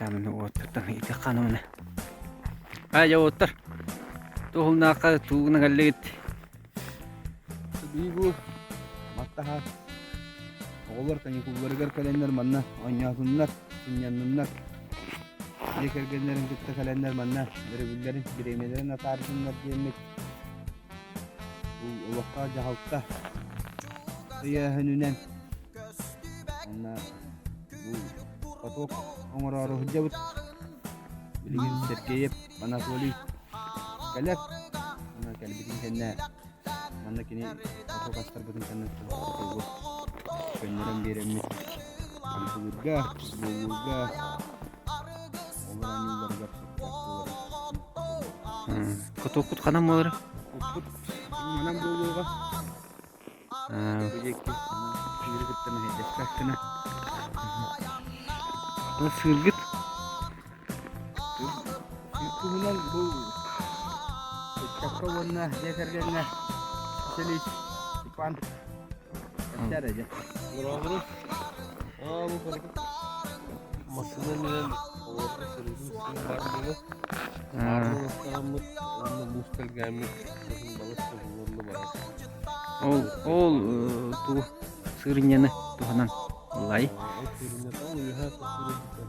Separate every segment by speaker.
Speaker 1: Тааманы уоттартан ыйытыахха маны. Аа дьэ уоттар. Туһулнаахха туугуна кэллигит.
Speaker 2: Биһиги маттаһа оҕолор каникулларыгар кэлэннэр манна оонньоотуннар, сынньанныннар. Дьиэ кэргэннэрин кытта кэлэннэр манна өрөбүллэрин, бириэмэлэрин атаардыннар диэммит олохтоох дьаһалта өйөөһүнүнэн уонна бу поток оҥороору сылдьабыт. Билигин Сергеев Анатолий кэлэр. Уонна кэлбитин кэннэ манна кини поток астарбытын кэннэ потогу көннөрөн биэрэммит хаҥкылыырга, футболлуурга, олор оонньуулларыгар сөптөөх буолар.
Speaker 1: Котоккут ханан буолар?
Speaker 2: Оппут манан буолуоҕа. Бу диэки сыыры кытта мэһэйдэспэт гына.
Speaker 1: Сыыргыт?
Speaker 2: Сыыр туһунан бу ыччакка уонна дьиэ кэргэҥҥэ специалист Степан кэпсээр дьэ.
Speaker 3: Массыына менен олорго сырыытын син бар буолуо. Аарынан астаҕаммыт уонна муус тэлгээммит кыһын балыс да уонна барар.
Speaker 1: Ол ол тугу сырынньаны туһанан ыллай.
Speaker 3: Ол сырынньата ол үөһэ тахсыр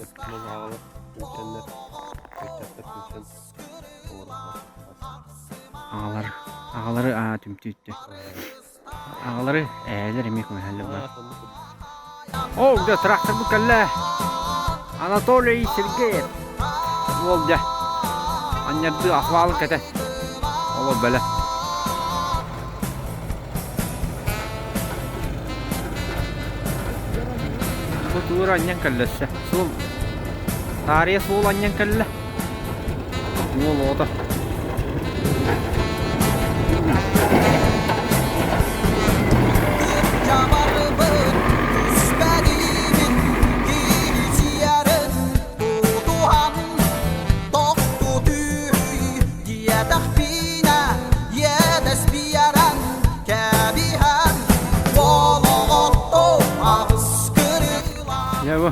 Speaker 3: өттүнэн аҕалар түмсэннэр ыччаттар түмсэн олороллор.
Speaker 1: Аҕалар аҕалары аа түмтүүттү. Аҕалары эһээлэр эмиэ көмөлөһөллөр баар. Оо, дьэ, тракторбыт кэллэ. Анатолий Сергеев. Уол дьэ. Анньардыы ахваалын кэтэ. Олор бэлэ. Бу туура анньан кэллэссе. Суол. Таарыйа суол анньан кэллэ. Уол оҕото. Дьэ бу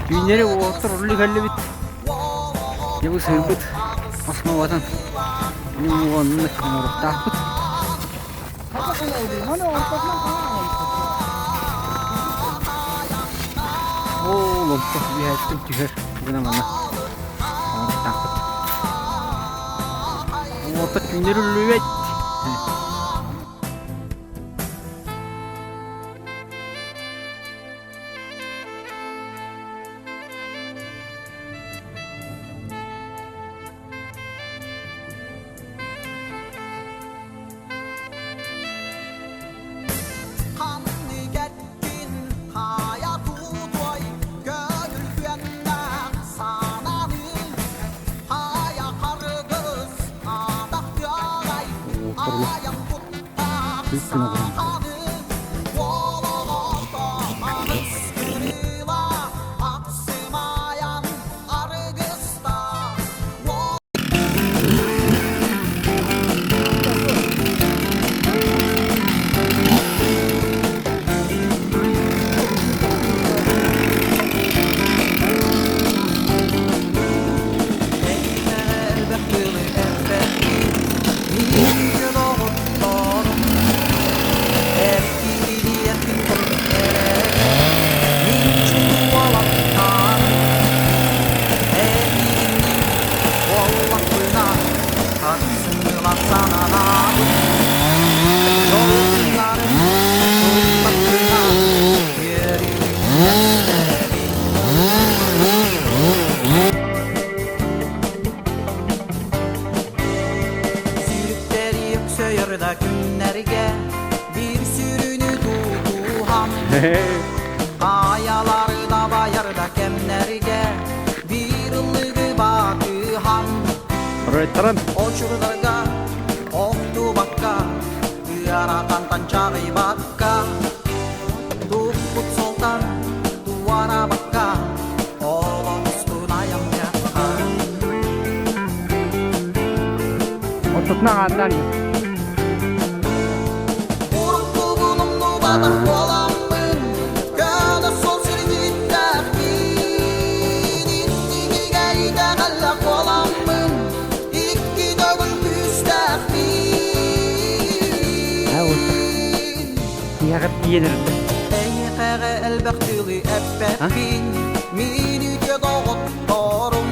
Speaker 1: Түүннэри уолаттар урлуу кэллибит. Дьэ бу сыырбыт основатын уонна оҥоруохтаахпыт. Ол онто үөһэттэн түһэр гына манна оҥоруохтаахпыт. Уолаттар түүннэри үллүбэт. Ройтаран.
Speaker 4: Очурдарга охтубакка, ыарахантан чаҕыйбакка, туппут солтан туарабакка, олоҕустун айамньахха.
Speaker 1: Ортотунан ааннаан
Speaker 4: Уруккугун умнубатах буоламмын.
Speaker 1: Тиһэҕэр тиийэн эрдэ.
Speaker 4: Эйиэхэҕэ элбэх тылы эппэппин, мин үтүө доҕотторум.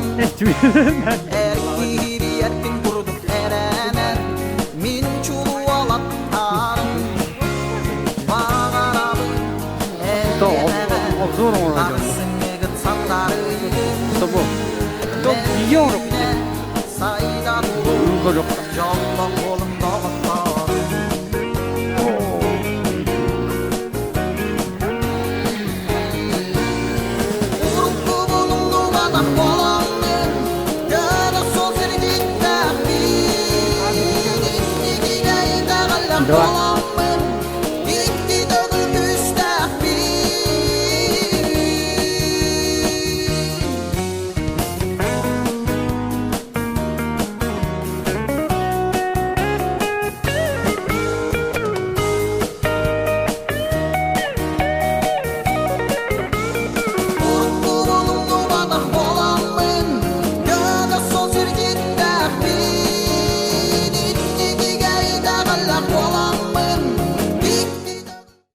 Speaker 4: Эр киһи эркин курдук эрэнэр, мин чулуолаттарым. Баҕарабын эйиэхэҕэ
Speaker 1: Обзор оҥорор дьон.
Speaker 4: ахсыҥҥыгыт сандарыйдын.
Speaker 1: Тобо. Топ Европа.
Speaker 4: Сайда турун, дьоллоох буолуҥ доҕотторум. Уруккубун умнубатах буоламмын, көнө суол сирдьиттээхпин. Инникигэ итэҕэллээх
Speaker 1: Два.